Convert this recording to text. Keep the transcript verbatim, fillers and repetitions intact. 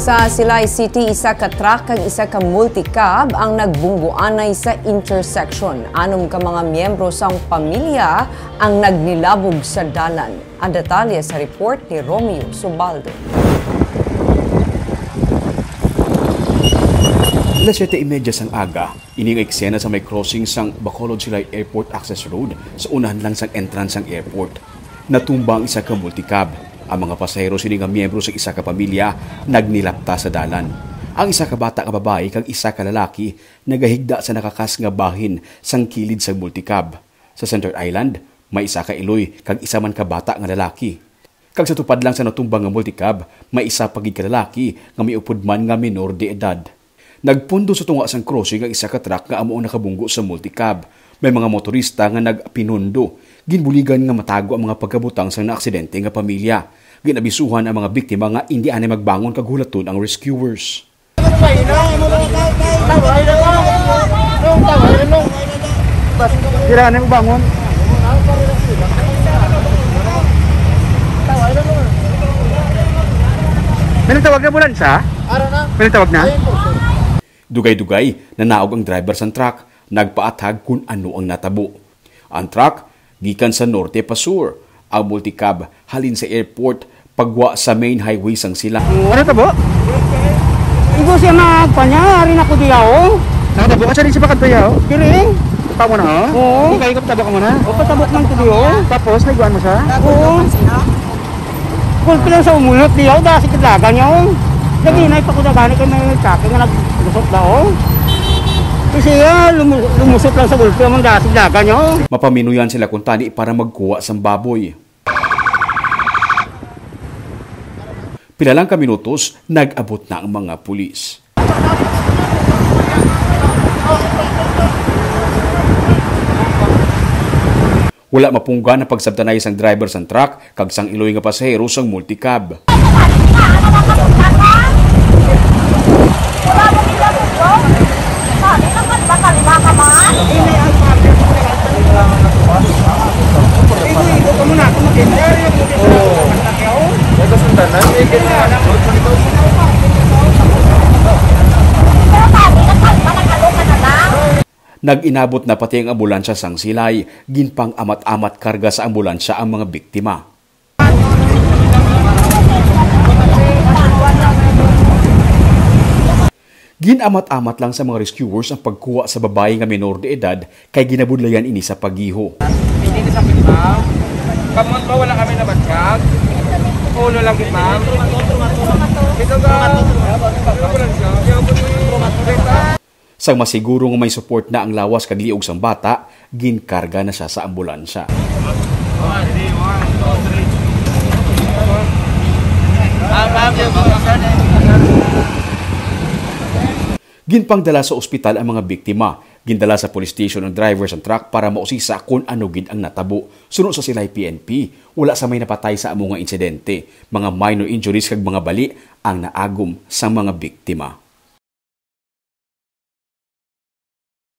Sa Silay City, isa ka truck kag isa ka multicab ang nagbungguanay sa intersection. Anom ka mga miyembro sang pamilya ang nagnilabog sa dalan. Ang detalye sa report ni Romeo Subaldo. Alas siyete y media sang aga, ini nga eksena sa may crossing sang Bacolod Silay Airport Access Road, sa unahan lang sang entrance sang airport. Natumba ang isa ka multicab. Ang mga pasahero sini nga miyembro sa isa ka pamilya nagnilapta sa dalan. Ang isa ka bata nga babayi kag isa ka lalaki nagahigda sa nakakas nga bahin sang kilid sang multicab. Sa Center Island, may isa ka iloy kag isa man ka bata nga lalaki. Kag sa tupad lang sa natumba nga multicab, may isa pa gid ka lalaki nga may upod man nga minor de edad. Nagpundo sa tunga sang crossing ang isa ka truck nga amo ang nakabunggo sa multicab. May mga motorista nga nagpinundo. Ginbuligan nga matago ang mga pagkabutang sang naaksidente nga pamilya. Ginabisuhan ang mga biktima nga indi anay magbangon kag hulaton ang rescuers. Dira na mo bangon. May nagtawag na ambulansya? May nagtawag na? Dugay-dugay, nanaog ang driver sang truck, nagpaathag kun ano ang natabo. Ang truck gikan sa norte pa sur. Ang multicab halin sa airport pagwa sa main highway sang Silay. Ano tabo? Igo siya magpanya, ari na ko diya, oh. Nakatabo ka siya rin sa Pakadto, ya, oh? Diri. Tabo na, oh? Oo. Hindi kayo kapatabo ka muna? O, patabok man ko diyo. Tapos, nagwan mo siya? Oo. Gulpi lang sa umulot diyo, dahil sa kadlagan niya, oh. Lagi na ipakudagani kay may traffic nga naglusot daw, oh. Kasi, ah, lumu-, lumusot lang sa gulpi ang dahil sa kadlagan niya, oh. Mapaminuyan sila kung tani para magkuha sang baboy. Pila lang ka minutos, nag-abot na ang mga pulis. Wala mapunggan ang pagsabtanay sang driver sang truck kag sang iloy nga pasahero sang multicab. Nag-inabot na pati ang ambulansya sang Silay. Ginpang-amat-amat karga sa ambulansya ang mga biktima. Gin-amat-amat lang sa mga rescuers ang pagkuha sa babayi nga minor de edad kay ginabudlayan ini sa pagiho. Hindi na sakit, ma'am. Kamot mo, wala kami nabatyag. Ulo lang yun, ma'am. Ito ka. Ambulansya. Kaya po ni Rita. Sang masiguro nga may support na ang lawas kag liog sang bata, ginkarga na siya sa ambulansya. Ginpangdala sa ospital ang mga biktima. Gindala sa police station ang driver sang truck para mausisa kon ano gid ang natabo. Suno sa Silay P N P, wala sa may napatay sa amo nga insidente. Mga minor injuries kag mga bali ang naagom sa mga biktima.